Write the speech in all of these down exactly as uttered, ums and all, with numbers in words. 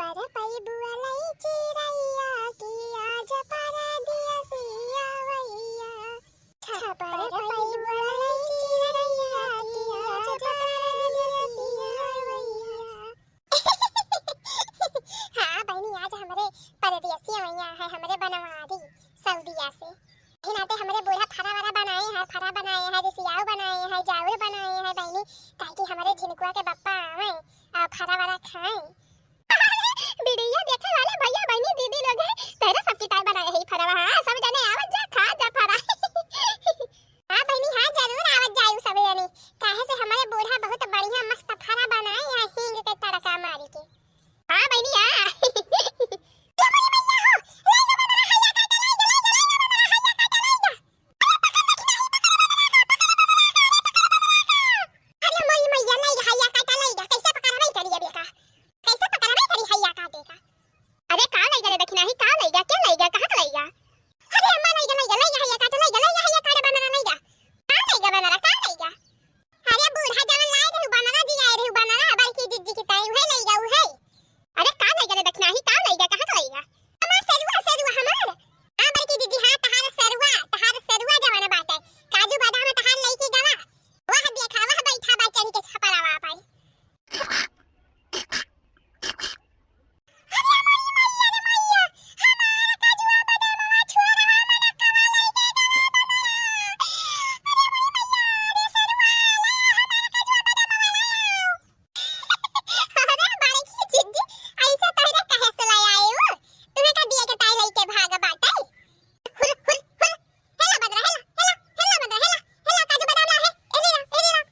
पर पई बुआ लई चिरैया की आज परदेसिया वैया। छपर पई बुआ लई चिरैया की आज परदेसिया वैया। हाँ बहिनी, आज हमरे परदेसिया वैया है, हमरे बनवारी सऊदिया से। इही नाते हमरे बूढ़ा फरा वरा बनाए हैं, फरा बनाए हैं, रिसियाऊ बनाए हैं, जाउर बनाए हैं बहिनी, ताकि हमरे झिनकुआ के बप्पा आवे और फरा वरा खाए। वीडियो देखे वाले भैया बहिनी दीदी लोग हैं, तेरे सबकी ताई बनाए है फरवा। हाँ, सब जने आवत जा, खा जा फरा। हाँ बहिनी, हाँ, जरूर आवत जायु सब जने, काहे से हमरे बूढ़ा बहुत बढ़िया मस्त फरा बनाए हैं हींग के तड़का मारी के। हाँ बहिनी, हाँ। अरे मोरी मैया, लई गा, हैया काटा लई गा। कैसे पकड़बे करी अब एका? कैसे पकड़बे करी हैया काटे का? अरे का लई गा रे दखिनाही, का लई गा, के लई गा, कहाँ के लई गा? अरे अम्मा लई गा, लई गा, लई गा, हैया काटा लई गा, लई गा, हैया काटा बनरा लई गा। का लई गा बनरा, का लई गा? अरे बूढ़ा जवन लाए रहू बनरा, जी आए रहू बनरा, बड़की जिज्जी की ताई उहे लई गा, उहे। अरे का लई गा रे दखिनाही, का लई गा, कहाँ के लई गा? हमार सेरुआ, सेरुआ हमार। हाँ बड़की जिज्जी, हाँ तहार सेरुआ, तहार सेरुआ जवन बाटे। काजू बादाम तहार लइके गवा। वह देखा, वह बैठा बा चढ़ के छपरावा पर। अरे मोरी मैया रे मैया, हमार काजुआ बदामवा छोरवा मलकवा लइके गवा बनरा। अरे मोरी मैया रे सेरुआ, लाओ हमार काजुआ बदामवा लाओ। अरे बड़की जिज्जी, ऐसे तोहरे कहे से ले आए हो? तुम्हें का दिया के ताई लइके भाग बाटे? हुर, हुर, हुर। हेला बदरा, हेला, हेला, हेला बदरा, हेला, हेला काजू बादाम ला है। एली ला, एली ला।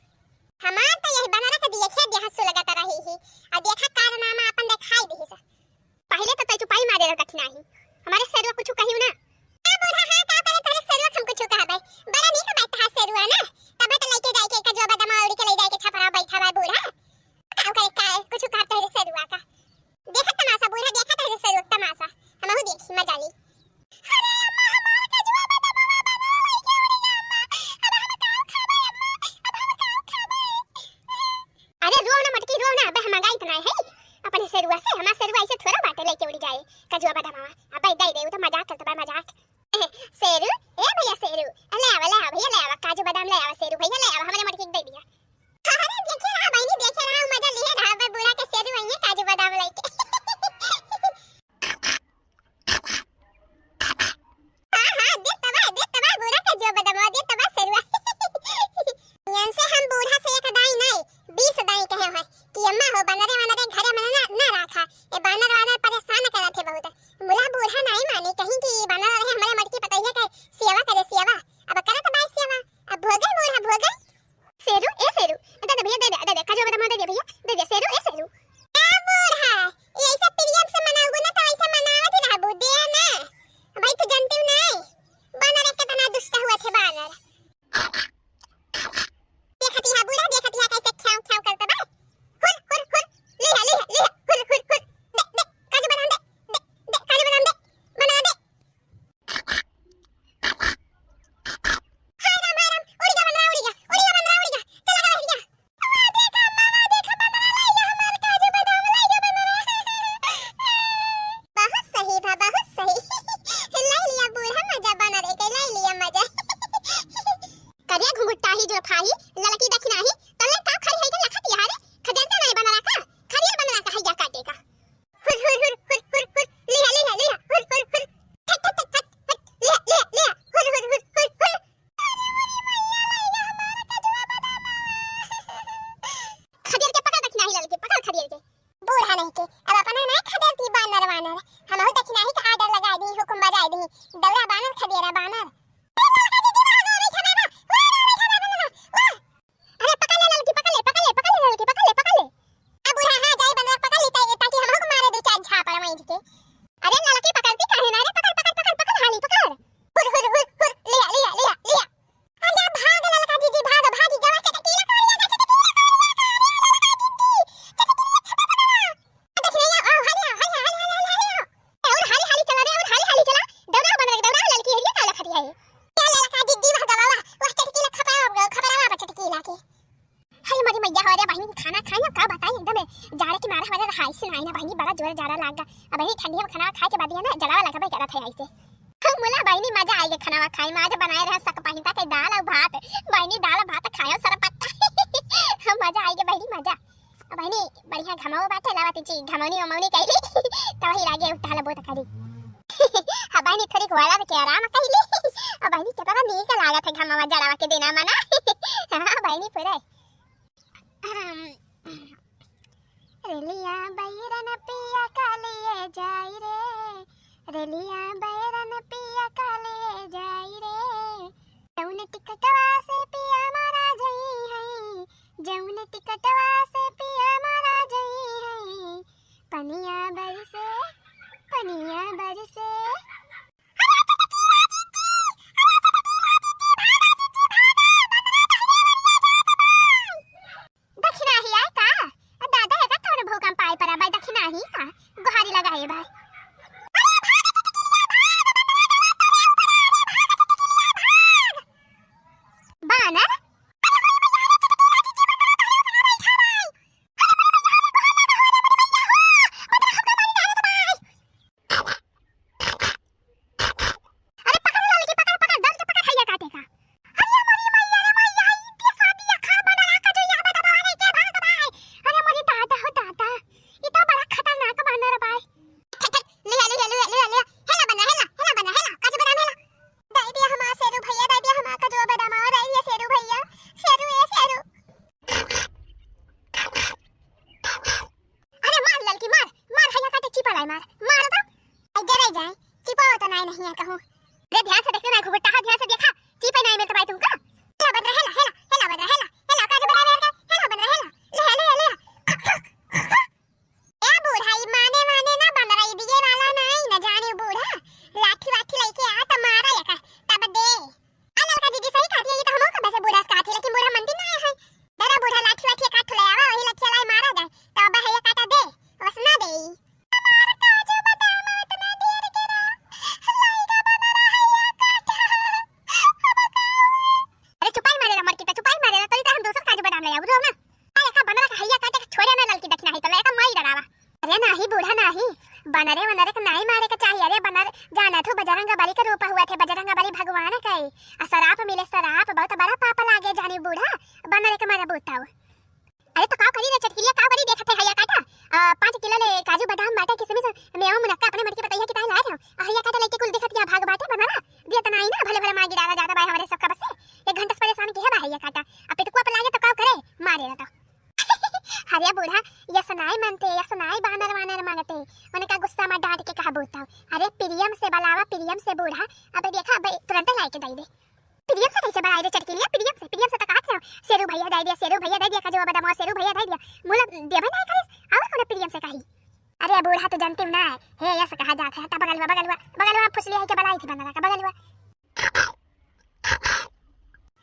हमार तो यही बनरा के दिए खेत देहा सुलगत रही ही। आ देखा कारनामा अपन देखाई दी से। पहले तो तै चुपाई मारे रह दखिनाही। हमारे सेरुआ कुछ कहियो ना। ए बूढ़ा, हाँ, का करे तोहरे सेरुआ हम कुछ कहबे? बड़ा नीक बात है सेरुआ ना। तबे तो लइके जाइके काजुआ बदाम उड़ी के ले जाइके छपरा बैठा बा बूढ़ा। का करे, का कुछ कहा तोहरे सेरुआ का? देखा तमाशा बूढ़ा, देखा तोहरे सेरुआ तमाशा। हमहू देखी, मजा ली। अरे अम्मा, हमार काजुआ बदामवा बनरा लइके उड़ी गा अम्मा। अब हम का खाबे अम्मा? अब हम का खाबे? अरे रो ना मटकी, रो ना, अबे हम मंगाई इतना है अपने सेरुआ से, हमार सेरुआ ऐसे थोड़ा बाटे लेके उड़ी जाए काजुआ बदामवा। अबे दे दे, वो तो मजाक करत बा, मजाक। सेरू, ए भैया सेरू, ले आवा, ले आवा भैया, ले आवा, काजू बादाम ले आवा, सेरू भैया ले आवा, हमरे मटकी के दे दिया। अरे देखे रहा बहिनी, देखे रहा, मजा लिए रहा, अबे बूढ़ा के सेरू आइए काजू बादाम लेके। हाँ, हाँ, देत बा, देत बा, बूढ़ा काजुआ बदामवा देत बा सेरुआ। यन से हम बूढ़ा से एक दाई नहीं, बीस दाई कहे हैं कि अम्मा हो, बनरे वनरे घरे में ना, ना राखा, ये बानर वानर परेशान करत है बहुत। मुला बूढ़ा नहीं माने, कहीं कि बानर रहे हमारे मटकी पतैया के सेवा करे, सेवा। अब करत बा सेवा, अब भोगे बूढ़ा, भोगे। सेरू, ए सेरू, दे दे भैया, दे दे, दे दे, काजू बादाम दे दे भैया, दे दे सेरू, ए सेरू। ए बूढ़ा, ये ऐसे प्रेम से मनाऊ ना तो ऐसे मनावत ही रहबू, दे ना। भाई तू जानती हूँ नहीं, बानर कितना दुष्ट हुआ थे बानर। देखती है बूढ़ा, देखती है कैसे ख्याऊ ख्याऊ करता बा। हुर, हुर, हुर, लिहा, लिहा, लिहा, हुर, हुर, हुर। दे, दे, काजू बादाम दे, दे, दे, काजू बादाम दे, बनरा दे। हाय राम, हाय राम, उड़ी गा बनरा, उड़ी गा, उड़ी गा बनरा, उड़ी गा। चला गा, बैठ गया। वाह, देखा अम्मा, वाह, देखा, बनरा लाई गा हमार काजू बादाम, लाई गा बनरा। बहुत सही बा, बहुत सही। लाई लिया बूढ़ा, मजा बनरे के, लाई लिया मजा। करिया घुंघटाही जो फाही, ललकी दखिनाही, तले का खड़ी है के लखत यहाँ रे? खदेरता नहीं बनरा का? खरिया बनरा का है या काटे का? हुर, हुर, हुर, हुर, हुर, हुर, लिहा, लिहा, लिहा, हुर, हुर, हुर। हट, हट, हट, हट, हट, लिहा, लिहा, लिहा, हुर, हुर, हुर, हुर, हुर। अरे मोरी मैया, लइगा हमार काजुआ बदामवा। खदेर के पकड़ दखिनाही ललकी, पकड़ खदेर के। बूढ़ा नहीं के, अब अपना ना खदेरती बानर वानर। हमहू दखिनाही का order लगाई दी, हुकुम बजाई दी। दौड़ा बानर खदेरा बानर। ए ललका दीदी, वाह, वाह, वाह, वाह, वाह, वाह, वाह, वाह, वाह। अरे पकड़ ले ललकी, पकड़ ले, पकड़ ले, पकड़ ले ललकी, पकड़ ले, पकड़ ले। अब बूढ़ा हाँ जाए बनरा पकड़ ली ताई, ताकि हमहू को मारे दो चार झापड़ मार के। अरे ललकी पकड़ती काहे ना रे, पकड़, पकड़, पकड़, पकड़ हाली, पकड़। हुर, हुर, हुर, हुर, लिया, लिया, लिया, लिया। अरे भाग ललका जीजी, भाग, भागी गवा चटकीला करिया का, चटकीला करिया का, अरे ललका जीजी, चटकीला छपा पकड़ा। देख रे, आओ, हाली आओ, हाली आओ, हाली आओ, हाली आओ, हाली आओ। और हाली हाली चला रे, और हाली हाली चला। दौड़ा बनरा के दौड़ा, ललकी हरिया का लखत है। जोर जाड़ा लाग गा। अब यही ठंडी में खाना खाए के बाद ही है ना, जड़ावा लगबे करत है ऐसे। मुला बहिनी, मजा आइगे खाना खाए में। आज बनाए रहे सक पहिता के दाल और भात। बहिनी, दाल भात खायो सरपत्ता। मजा आइगे बहिनी, मजा। अब बहिनी, बढ़िया घमाओ बाटे, लावा तिची घमौनी उमौनी कैली। तो वही लागे उठा लबो त करी। अब बहिनी, थोड़ी ग्वाला के आराम कैली। अब बहिनी, कितना नीक लागत है घमावा जड़ावा के दिना मना। हाँ बहिनी, पूरे। रेलिया बैरन पिया कालिए जाई रे, रेलिया बैरन पिया कालिए जाई रे। जौन टिकटवा से पिया मारा जई है, जौन टिकटवा से पिया मारा जई है। पनिया बरसे, पनिया बरसे। दखिना ही आए का? दादा है का तोर भूकंप आए पर भाई, दखिना ही का? गुहारी लगाए भाई। बानर? अरे पकड़ ललकी, पकड़, पकड़, डर के पकड़, हैया काटे का। अरे मोरी मैया, अरे मैया, ई देखा, देखा, बड़ा का जो यहाँ पे दबावा नहीं के भाग भाई। अरे मोरी दादा हो दादा, ई तो बड़ा खतरनाक बानर बाय। ठक, ठक, लिया, लिया, लिया, लिया, लिया। हेला बना, हेला, हेला बना, हेला, काजू बादाम हेला। दे दिया हमार शेरू भैया, दे दिया हमार काजू बादाम, और दे दिया शेरू भैया, शेरू ए शेरू। अरे मार ललकी मार, मार हैया काटे चिपा लाई मार, मार तो। आई जरे जाए, चिपा तो नाई नहीं है कहूँ। रे ध्यान से देखते ना घुघुटा, हाँ ध्यान से देखा, चिपे नाई मिलते भाई तुमका। हेला बंदरा हेला, हेला, हेला बंदरा हेला, हेला काजू बंदरा हेला, हेला बंदरा हेला, ले ले ले। ए बूढ़ा, ई माने माने ना बंदरा, ई दिए वाला नाई, न जाने बूढ़ा, लाठी वाठी लेके आ त मारा एका, तब दे। आ ललका दीदी सही कहती है, ये तो हमहू का वैसे बूढ़ा से कहती है, लेकिन बूढ़ा मनती ना है। दरा बूढ़ा लाठी वाठी एक आठ ले आवा, वही लठिया लाई मारा जाए, तो अब है ये काटा दे, बस ना दे। हमार काजू बादाम इतना देर के रहा, लाई का बना रहा है ये काटा। अब का हुई? अरे चुपाई मारे ला मर के, तो चुपाई मारे ला, तो इधर हम दूसर काजू बादाम ले आऊ, रो ना। अरे का बना रहा है ये काटा, छोड़े ना ललकी दखिना है, तो ले का माई डरावा। अरे नाही बूढ़ा नाही, बनरे वनरे के नाही मारे के चाहिए। अरे बनर जाना थू बजरंग बली के रूप हुआ थे, बजरंग बली भगवान के। आ सराप मिले सराप, बहुत बड़ा पाप लागे जानी बूढ़ा, बनरे के मारे बूताऊ। अरे तो का करी रे चटकिलिया, का करी देखत है हैया काटा? आ, पाँच किलो ले काजू बादाम बाटे किसमिस मेवा मुनक्का अपने मटकी बताइए कि ताई लाए रहो। आ हैया काटा लेके कुल देखत या भाग बाटे बनरा, दिया तना आई ना भले भले मांगी डाला जाता भाई हमरे सबका बस से। एक घंटा से परेशान की है बा हैया काटा। अब पिटकुआ पे लागे तो का करे, मारे ना तो। अरे बूढ़ा, यस नाई मानते, यस नाई बानर वानर मानते, उनका गुस्सा में डांट के कहा बोलता हूँ। अरे प्रियम से बलावा, प्रियम से बूढ़ा, अबे देखा, अबे तुरंत लाई के दई दे। प्रियम से कैसे बलाई रे चटकिलिया? प्रियम से, प्रियम से तो कहत रहो, शेरू भैया दे दिया, शेरू भैया दे दिया, काजू बादाम शेरू भैया दे दिया, मुला देवे नहीं करिस, और कौन प्रियम से कही? अरे बूढ़ा तो जानते हो ना, हे यस कहा जात है, ता बगलवा, बगलवा, बगलवा फुसली है के बलाई थी बनरा का बगलवा।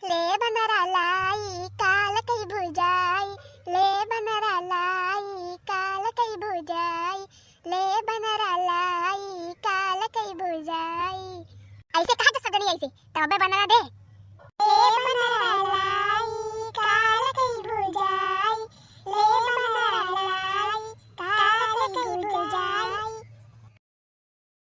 ले बनरा लाई, काल कई भुजाई, ले बनरा लाई, काल कई भुजाई, ले बनरा लाई, काल कई भुजाई। ऐसे कहा तो सजनी ऐसे, तबे बनरा दे। ले बनरा लाई,